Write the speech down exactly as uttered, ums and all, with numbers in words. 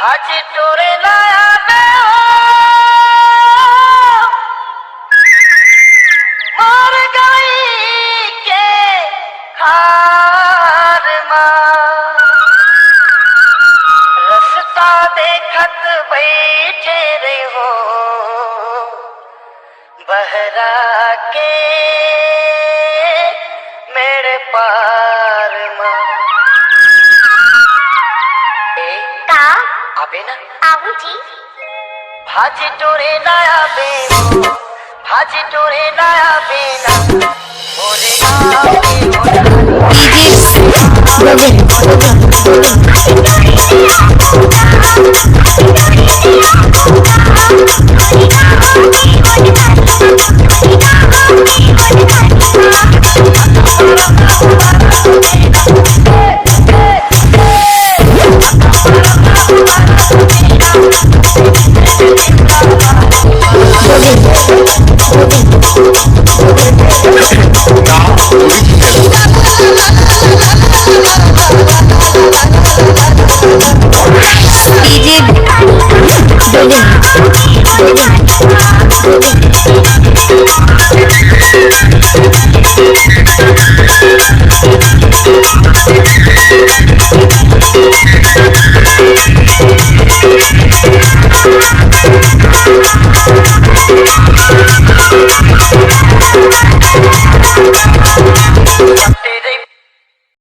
आज टोरे ना आवे हो, मोर गई के खार मा, रस्ता देखत बैठे रहो। बहरा के मेरे पार मा। ए, का? अबे ना। आहूं जी। भाजी टोरे ना आबे, भाजी टोरे ना आबे ना।